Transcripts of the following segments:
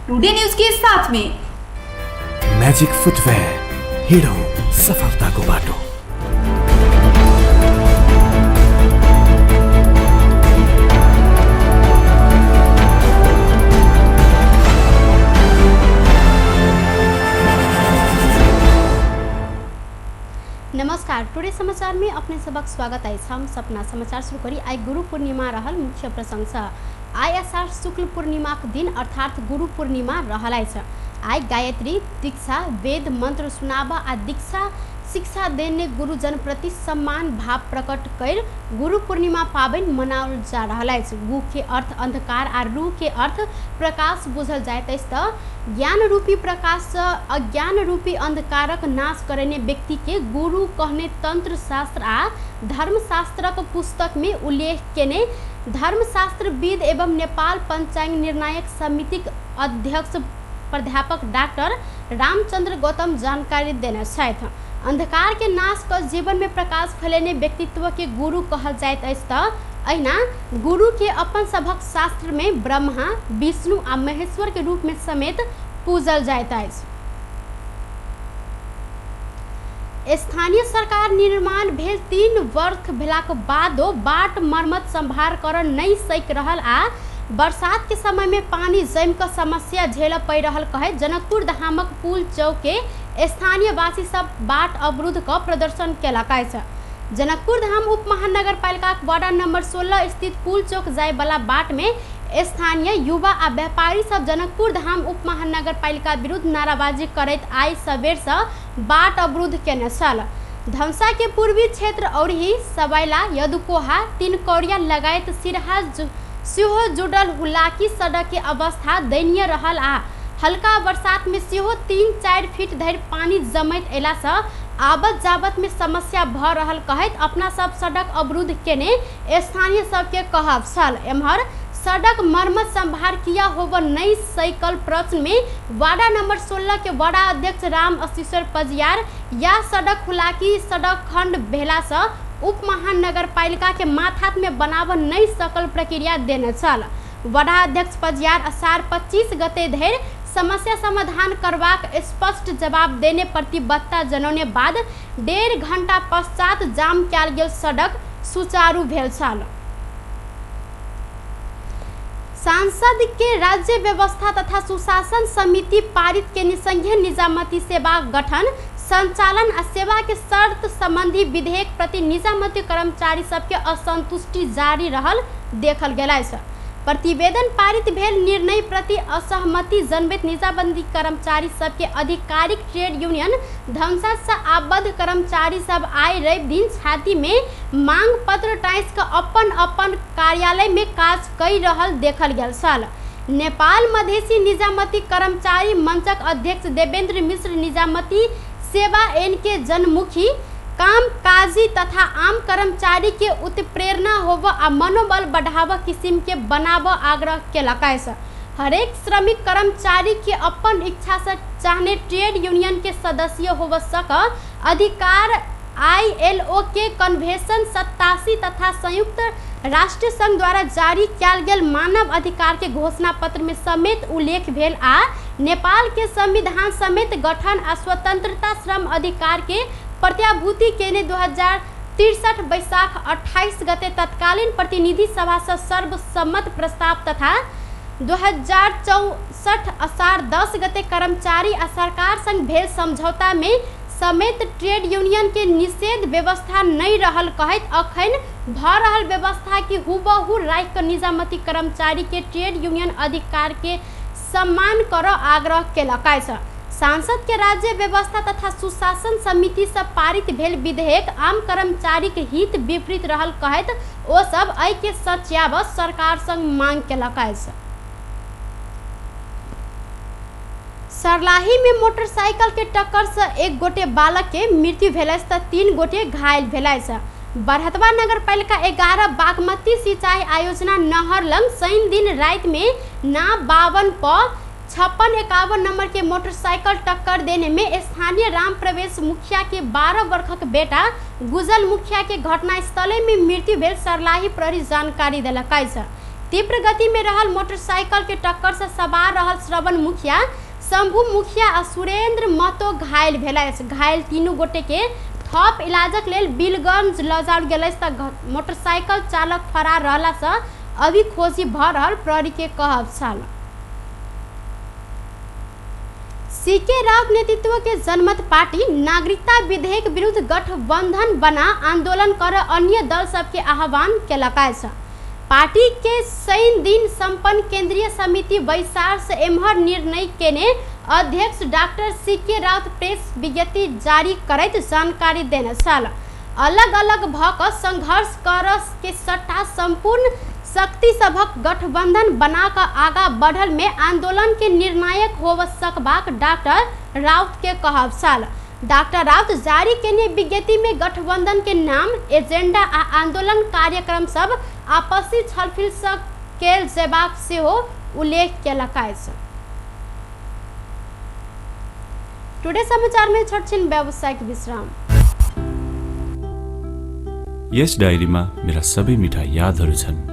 Today news के साथ में। मैजिक फुटवेयर, हिँडौँ सफलताको बाटो। नमस्कार, टुडे समाचार में अपने सबक स्वागत है। हम सपना समाचार शुरू करी। आई गुरु पूर्णिमा रहल मुख्य प्रशंसा। आई आषाढ़ शुक्ल पूर्णिमाक दिन अर्थात गुरु पूर्णिमा रहल अछि। आई गायत्री दीक्षा वेद मंत्र सुनाब आ दीक्षा शिक्षा देने गुरुजन प्रति सम्मान भाव प्रकट कर गुरु पूर्णिमा पाबनि मनाओल जा रहल अछि। गु के अर्थ अंधकार आ रू के अर्थ प्रकाश बुझल जाइत अछि तऽ ज्ञान रूपी प्रकाश सँ अज्ञान रूपी अंधकारक नाश करने व्यक्ति के गुरु कहने तंत्र शास्त्र आ धर्मशास्त्रक पुस्तक में उल्लेख केने धर्मशास्त्रविद एवं नेपाल पंचांग निर्णायक समितिक अध्यक्ष प्राध्यापक डॉक्टर रामचंद्र गौतम जानकारी देने छथि। अंधकार के नाश क जीवन में प्रकाश फैलेने व्यक्तित्व के गुरु कहल जाइत अछि तऽ अहिना गुरु के अपन सभक शास्त्र में ब्रह्मा, विष्णु आ महेश्वर के रूप में समेत पूजल जाइत अछि। स्थानीय सरकार निर्माण भेल 3 वर्ष भेलाक बादो बाट मर्मत संभार कर नहि सकि रहल आ बरसात के समय में पानी जमि कऽ समस्या झेलऽ पड़ि रहल कहैत जनकपुर धामक पुल चौक के स्थानीय वासी सब बाट अवरुद्ध कऽ प्रदर्शन केलक अछि। जनकपुर धाम उप महानगरपालिकाक वार्ड नंबर 16 स्थित पुल चौक जाय वाला बाट में स्थानीय युवा आ व्यापारी सब जनकपुर धाम उप महानगरपालिका विरुद्ध नाराबाजी करैत आइ सबेर सँ बाट अवरुद्ध केने छल। धनुषा के पूर्वी क्षेत्र औरही, सबैला, यदुकोहा, तिनकौरिया लगायत सिरहा सेहो जुड़ल हुलाकी सड़क के अवस्था दयनीय रहल आ हल्का बरसात में सेहो 3-4 फीट धरि पानी जमैत अयला सँ आवत जावत में समस्या भ रहल कहैत अपना सब सड़क अवरुद्ध केने स्थानीय सबके कहब छल। एम्हर सड़क मरम्मत संभार किया होब नहि सकल प्रश्न में वार्ड नंबर 16 के वार्ड अध्यक्ष राम अशीश्वर पजियार या सड़क हुलाकी सड़क खंड भेला सँ उप महानगरपालिका के माथात में बनाब नहि सकल प्रक्रिया देने छल। वडा अध्यक्ष पजियार अषाढ़ 25 गते धरि समस्या समाधान करबाक स्पष्ट जवाब देने प्रतिबद्धता जनौने बाद 1.5 घंटा पश्चात जाम कयल गेल सड़क सुचारू भेल छल। सांसद के राज्य व्यवस्था तथा सुशासन समिति पारित केने संघीय निजामती सेवा गठन संचालन आ सेवा के शर्त संबंधी विधेयक प्रति निजामती कर्मचारी सबके असंतुष्टि जारी रहल देखल गेल अछि। प्रतिवेदन पारित भेल निर्णय प्रति असहमति जनबैत निजामती कर्मचारी सबके आधिकारिक ट्रेड यूनियन धनुषा सँ आबद्ध कर्मचारी सब आइ रवि दिन छाती में मांग पत्र टाँसि कऽ अपन अपन कार्यालय में काज कय रहल देखल गेल छल। नेपाल मधेसी निजामती कर्मचारी मंचक अध्यक्ष देवेंद्र मिश्र निजामती सेवा ऐन के जनमुखी कामकाजी तथा आम कर्मचारी के उत्प्रेरणा होब आ मनोबल बढ़ाब किसिम के बनाब आग्रह केलक अछि। हरेक श्रमिक कर्मचारी के अपन इच्छा से चाहने ट्रेड यूनियन के सदस्य होब सक अधिकार आईएलओ के कन्वेंशन 87 तथा संयुक्त राष्ट्र संघ द्वारा जारी कयल गेल मानव अधिकार के घोषणा पत्र में समेत उल्लेख भेल आ नेपाल के संविधान समेत गठन आ स्वतंत्रता श्रम अधिकार के प्रत्याभूति केने 2063 बैसाख 28 गते तत्कालीन प्रतिनिधि सभा से सर्वसम्मत प्रस्ताव तथा 2064 अषाढ़ 10 गते कर्मचारी आ सरकार संग भेल समझौता में समेत ट्रेड यूनियन के निषेध व्यवस्था नहीं रहल कहैत अखन भ रहल व्यवस्था के हुबहु राखि कऽ निजामती कर्मचारी के ट्रेड यूनियन अधिकार के सम्मान करऽ आग्रह केलक अछि। सांसद के राज्य व्यवस्था तथा सुशासन समिति से पारित भेल विधेयक आम कर्मचारी के हित विपरीत रहल कहैत ओ सब एहि के सच्याब सरकार संग मांग केलक अछि। सर्लाही में मोटरसाइकिल के टक्कर से एक गोटे बालक के मृत्यु भेल अछि तऽ 3 गोटे घायल भेल अछि। बरहतवा नगरपालिका 11 बागमती सिंचाई आयोजना नहर लंग शनि दिन राति में ना 52 प 5651 नंबर के मोटरसाइकिल टक्कर देने में स्थानीय राम प्रवेश मुखिया के 12 वर्षक बेटा गुजल मुखिया के घटनास्थले में मृत्यु भेल सर्लाही प्रहरी जानकारी देलक अछि। तीव्र गति में रहल मोटरसाइकिल के टक्कर से सवार रहल श्रवण मुखिया, शंभू मुखिया आ सुरेंद्र महतो घायल भेल अछि। घायल तीनू गोटे के थप इलाजक लेल बीरगंज लऽ जाओल गेल अछि तऽ मोटरसाइकिल चालक फरार रहला से अभी खोजी भऽ रहल प्रहरी के कहब छल। सीके राउत नेतृत्व के जनमत पार्टी नागरिकता विधेयक विरुद्ध गठबंधन बना आंदोलन कर अन्य दल सबके आह्वान केलक अछि। पार्टी के शनि दिन संपन्न केंद्रीय समिति बैसार से एम्हर निर्णय केने अध्यक्ष डॉक्टर सीके राउत प्रेस विज्ञप्ति जारी करैत जानकारी देने छल। अलग अलग भऽ कऽ संघर्ष कर के सट्टा संपूर्ण शक्ति सभक गठबंधन बना कऽ आगा बढ़ल में आंदोलन के निर्णायक होव सकबाक डॉक्टर राउत के कहब छल। डॉक्टर राउत जारी केने विज्ञप्ति में गठबंधन के नाम, एजेंडा आ आंदोलन कार्यक्रम सब आपसी छलफल सँ कैल जेबाक सेहो उल्लेख केलक अछि। टुडे समाचार में छोटछिन व्यावसायिक विश्राम। यस डायरीमा मेरा सबै मिठा यादहरू छन्।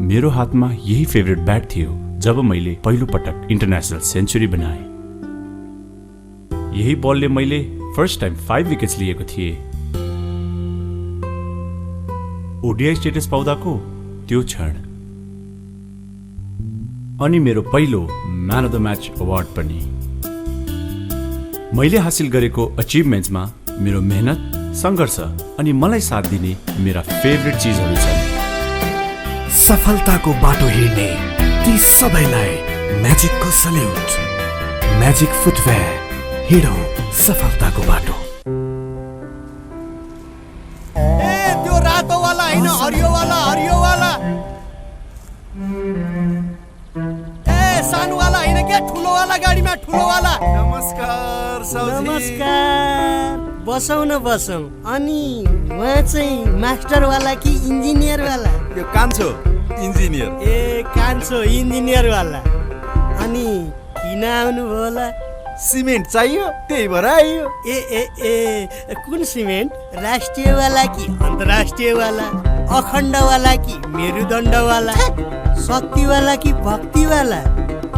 मेरो हातमा यही फेभरेट ब्याट थियो जब मैले पहिलो पटक इन्टरनेसनल सेन्चुरी बनाएँ। यही बलले मैले फर्स्ट टाइम 5 विकेट्स लिएको थिएँ। ओडिआई स्टेटस पाउँदाको त्यो क्षण अनि मेरो पहिलो man of the match award पनि। मैले हासिल गरेको अचिभमेन्ट्समा मेरो मेहनत, सङ्घर्ष अनि मलाई साथ दिने मेरा फेभरेट चिजहरू छन्। सफलताको बाटो हिँड्ने ती सबैलाई म्याजिकको सल्युट। म्याजिक फुटवेयर, हिँडौँ सफलताको बाटो। ए त्यो रातो वाला हैन, हरियो वाला, हरियो वाला। ए सानो वाला हैन के, ठुलो वाला गाडीमा, ठुलो वाला। नमस्कार साउजी। नमस्कार, बसौँ न बसौँ। अनि उहाँ चाहिँ मास्टर वाला कि इन्जिनियर वाला? यो कान्छो इन्जिनियर। ए कान्छो इन्जिनियर वाला। अनि किन आउनुभयो होला? सिमेन्ट चाहियो, त्यही भएर आइयो। ए ए ए कुन सिमेन्ट? राष्ट्रिय वाला कि अन्तर्राष्ट्रिय वाला? अखण्ड वाला कि मेरुदण्ड वाला? शक्ति वाला कि भक्ति वाला?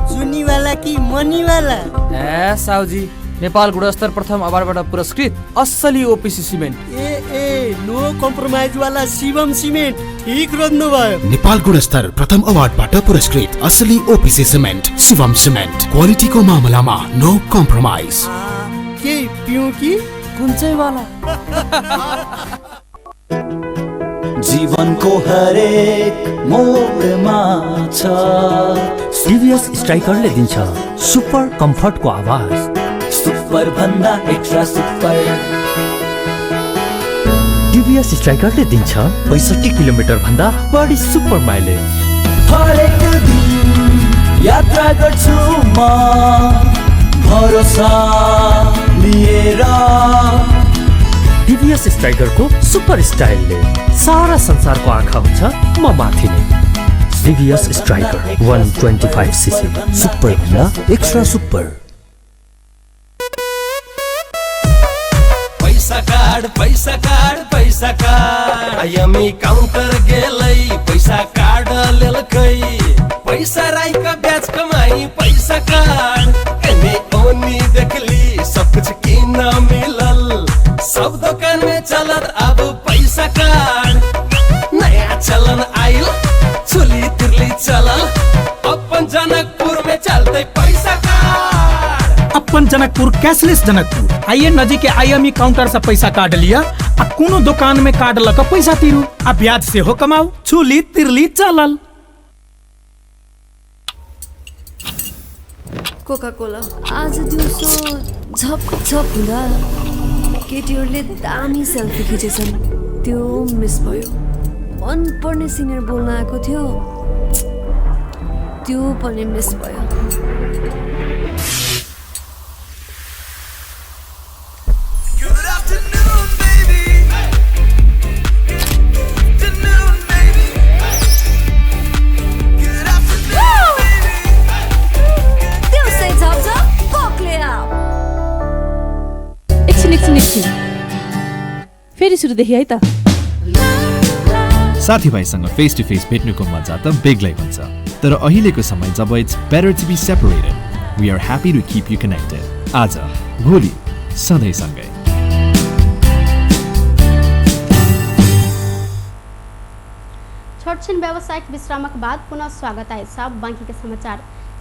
चुनी वाला कि मनी वाला? ए साउजी, नेपाल गुणस्तर प्रथम अवार्डबाट पुरस्कृत असली ओपिसी सिमेन्ट। ए ए नो कम्प्रोमाइज वाला शिवम सिमेन्ट, ठीक रोज्नु भयो। नेपाल गुणस्तर प्रथम अवार्डबाट पुरस्कृत असली ओपिसी सिमेन्ट शिवम सिमेन्ट, क्वालिटीको मामलामा नो कम्प्रोमाइज। के पिउँ कि कुन चाहिँ वाला? जीवनको हरेक मोडमा छ टिभीएस स्ट्राइकरले दिन्छ सुपर कम्फर्टको आवाज, सुपर भन्दा एक्स्ट्रा सुपर। टिभीएस स्ट्राइकरले दिन्छ 65 किलोमिटर भन्दा बढी सुपर माइलेज। हरेक दिन यात्रा गर्छु म भरोसा लिएर। टिभीएस स्ट्राइकरको सुपर स्टाइलले सारा संसारको आँखा हुन्छ म माथि नै। टिभीएस स्ट्राइकर 125 सीसी, सुपर भन्दा एक्स्ट्रा सुपर। पैसा कार्ड, पैसा कार्ड, पैसा कार्ड। आईएमई काउंटर गेलै, पैसा कार्ड लेलकै। पैसा राइक ब्याज कमाई, पैसा कार्ड। एने ओनी देखली सब कुछ किन मिलल, सब दुकान में चलत अब पैसा कार्ड। नया चलन आइल, चुली तिरली चलल, अपन जनकपुर में चलते पैसा कार्ड। अपन जनकपुर कैशलेस जनकपुर। आइए नजीक के आईएमई काउंटर से पैसा कार्ड लिया आ कोनो दुकान में कार्ड लग पैसा तीरू आ ब्याज से हो कमाऊ। चुली तिरली चलल। कोका कोला आज दिउँसो झप झप हुँदा केटीहरूले दामी सेल्फी खिचेछन्, त्यो मिस भयो। मनपर्ने सिनियर बोल्न आएको थियो, त्यो पनि मिस भयो। एकछिन एकछिन एकछिन, फेरि सुरुदेखि है त। साथीभाइसँग फेस टु फेस भेट्नुको मजा त बेग्लै हुन्छ, तर अहिलेको समय जब it's better to be separated, we are happy to keep you connected. आज भोलि सधैँ सँगै। छोटछिन व्यावसायिक विश्रामक बाद पुनः स्वागत है सब बाँकी के समाचार।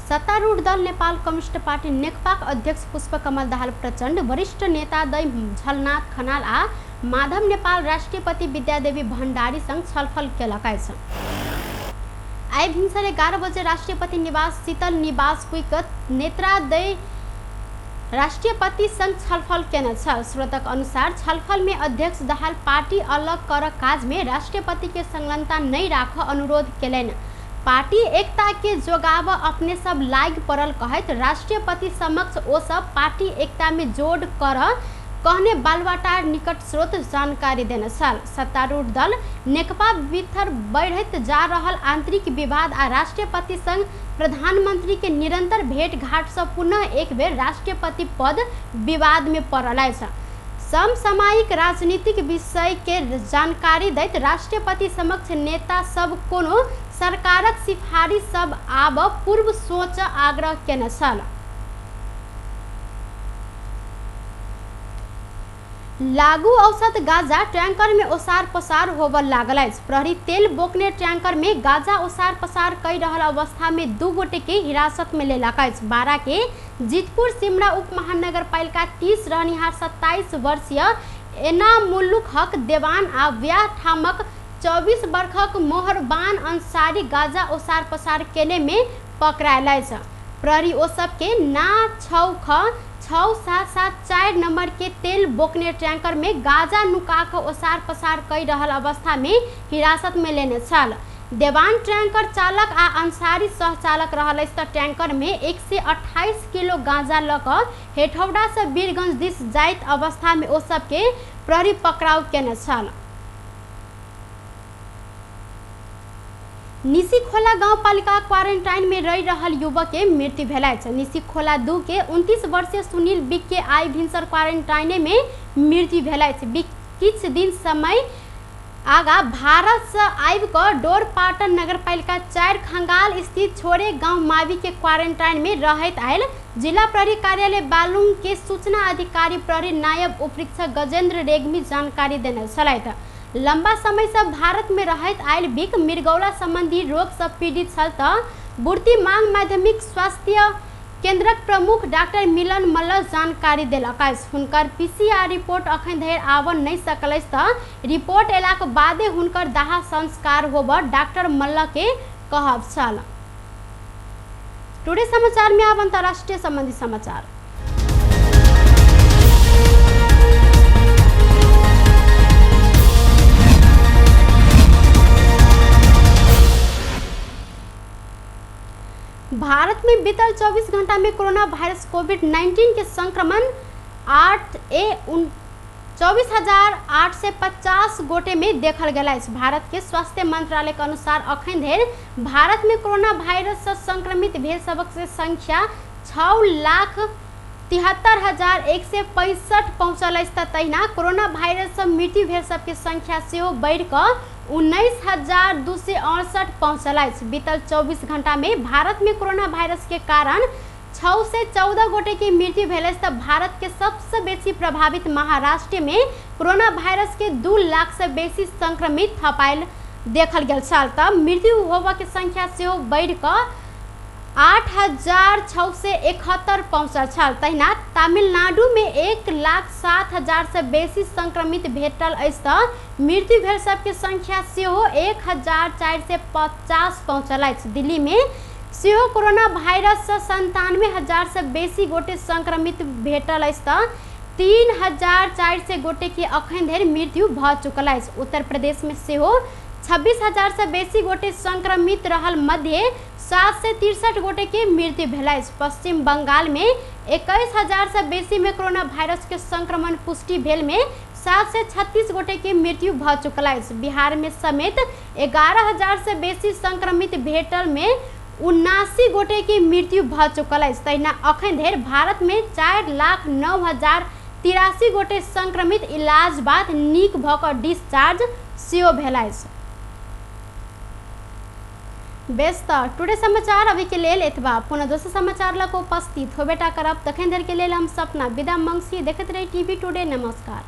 सत्तारूढ़ दल नेपाल कम्युनिस्ट पार्टी नेकपाक अध्यक्ष पुष्पकमल दाहाल प्रचण्ड, वरिष्ठ नेता दय झलनाथ खनाल आ माधव नेपाल राष्ट्रपति विद्यादेवी भण्डारीसँग छलफल केलक अछि। आइ भिन्सर 11 बजे राष्ट्रपति निवास शीतल निवास पुगिक नेत्रादय राष्ट्रपति संग छलफल केने छल। स्रोतक अनुसार छलफल में अध्यक्ष दाहाल पार्टी अलग कर काज में राष्ट्रपति के संलग्नता नहीं राख अनुरोध केलनि। पार्टी एकता के जोगाव अपने सब लाग पड़ल कहैत राष्ट्रपति समक्ष ओ सब पार्टी एकता में जोड़ कर कहने बालवाटार निकट स्रोत जानकारी देने छल। सत्तारूढ़ दल नेकपा भीतर बढ़ैत जा रहल आंतरिक विवाद आ राष्ट्रपति संग प्रधानमंत्री के निरंतर भेंटघाट से पुनः एक बेर राष्ट्रपति पद विवाद में पड़ल अछि। समसामयिक राजनीतिक विषय के जानकारी दैत राष्ट्रपति समक्ष नेता सब कोनो सरकारक सिफारिश सब आब पूर्व सोच आग्रह केने छल। लागू औसत गाजा टैंकर में ओसार पसार होबय लागल अछि। प्रहरी तेल बोकने टैंकर में गाजा ओसार पसार कई रहल अवस्था में 2 गोटे के हिरासत में लेलक अछि। बारा के जितपुर सिमरा उप महानगरपालिका 30 रहनिहार 27 वर्षीय एनामुल्लुक हक देवान आ व्याह ठामक 24 वर्षक मोहरबान अंसारी गाजा ओसार पसार केने में पकड़ायल अछि। प्रहरी ओ सबके ना 6 ख 6 7 7 4 नंबर के तेल बोकने टैंकर में गाजा नुका कऽ ओसार पसार कई रहल अवस्था में हिरासत में लेने छल। देवान टैंकर चालक आ अंसारी सहचालक रहल अछि त टैंकर में 128 किलो गांजा लऽ कऽ हेठौड़ा से वीरगंज दिस जाइत अवस्था में ओ सबके प्रहरी पकड़ाव केने छल। निशीखोला गाउँपालिका क्वारेन्टाइन में रहि रहल युवक के मृत्यु भेल अछि। निशीखोला 2 के 29 वर्षीय सुनील बिक के आइ भिनसर क्वारेन्टाइन में मृत्यु भेल अछि। बिक किछु दिन समय आगा भारत से आबि कऽ डोरपाटन नगरपालिका 4 खंगाल स्थित छोड़े गांव मावी के क्वारेन्टाइन में रहैत आयल जिला प्रहरी कार्यालय बालुंग के सूचना अधिकारी प्रहरी नायब उपरीक्षक गजेंद्र रेग्मी जानकारी देने छलथि। लंबा समय से भारत में रहैत आयल बिक मृगौला संबंधी रोग से पीड़ित छल त बुर्ती मांग माध्यमिक स्वास्थ्य केंद्रक प्रमुख डॉक्टर मिलन मल्ल जानकारी देलक अछि। हुनकर पीसीआर रिपोर्ट अखन धरि आबऽ नहि सकल अछि त रिपोर्ट अयलाक बादे हुनकर दाह संस्कार होबऽ डॉक्टर मल्ल के कहब छल। टुडे समाचार में आब अंतर्राष्ट्रीय संबंधी समाचार। भारत में बीतल 24 घंटा में कोरोना वायरस कोविड-19 के संक्रमण 24,850 गोटे में देखल गेल अछि। भारत के स्वास्थ्य मंत्रालय के अनुसार अखन धरि भारत में कोरोना वायरस से संक्रमित भेल सबक से संख्या 6,73,165 पहुँचल अछि त तहिना कोरोना वायरस से मृत्यु भेल सबके संख्या सेहो बढ़ि कऽ 19,268 पहुँचल अछि। बीतल 24 घंटा में भारत में कोरोना वायरस के कारण 614 गोटे के मृत्यु भेल अछि त भारत के सबसे बेसी प्रभावित महाराष्ट्र में कोरोना वायरस के 2 लाख से बेसी संक्रमित थपायल देखल गेल छल त मृत्यु होबऽ के संख्या सेहो बढ़ि कऽ 8,671 पहुँचल छल। तहिना तमिलनाडु में 1,07,000 से बेसी संक्रमित भेटल अछि त मृत्यु भेल सबके संख्या सेहो 1,450 पहुँचल अछि। दिल्ली में सेहो कोरोना वायरस से 97,000 से बेसी गोटे संक्रमित भेटल अछि त 3,400 गोटे के अखन धरि मृत्यु भऽ चुकल अछि। उत्तर प्रदेश में सेहो 26,000 से बेसी गोटे संक्रमित रहल मध्य 763 गोटे के मृत्यु भेल अछि। पश्चिम बंगाल में 21,000 से बेसी में कोरोना वायरस के संक्रमण पुष्टि भेल में 736 गोटे के मृत्यु भऽ चुकल अछि। बिहार में समेत 11,000 से बेसी संक्रमित भेटल में 79 गोटे के मृत्यु भऽ चुकल अछि। तहिना अखन धरि भारत में 4,09,083 गोटे संक्रमित इलाज बाद नीक भऽ कऽ डिस्चार्ज सेहो भेल अछि। बेस त टुडे समाचार अभी के लेल एतबा। पुनः दोसर समाचार लऽ कऽ उपस्थित होबेटा करब। तखन धरि के लेल हम सपना विदा मंगसी। देखैत रही टीवी टुडे। नमस्कार।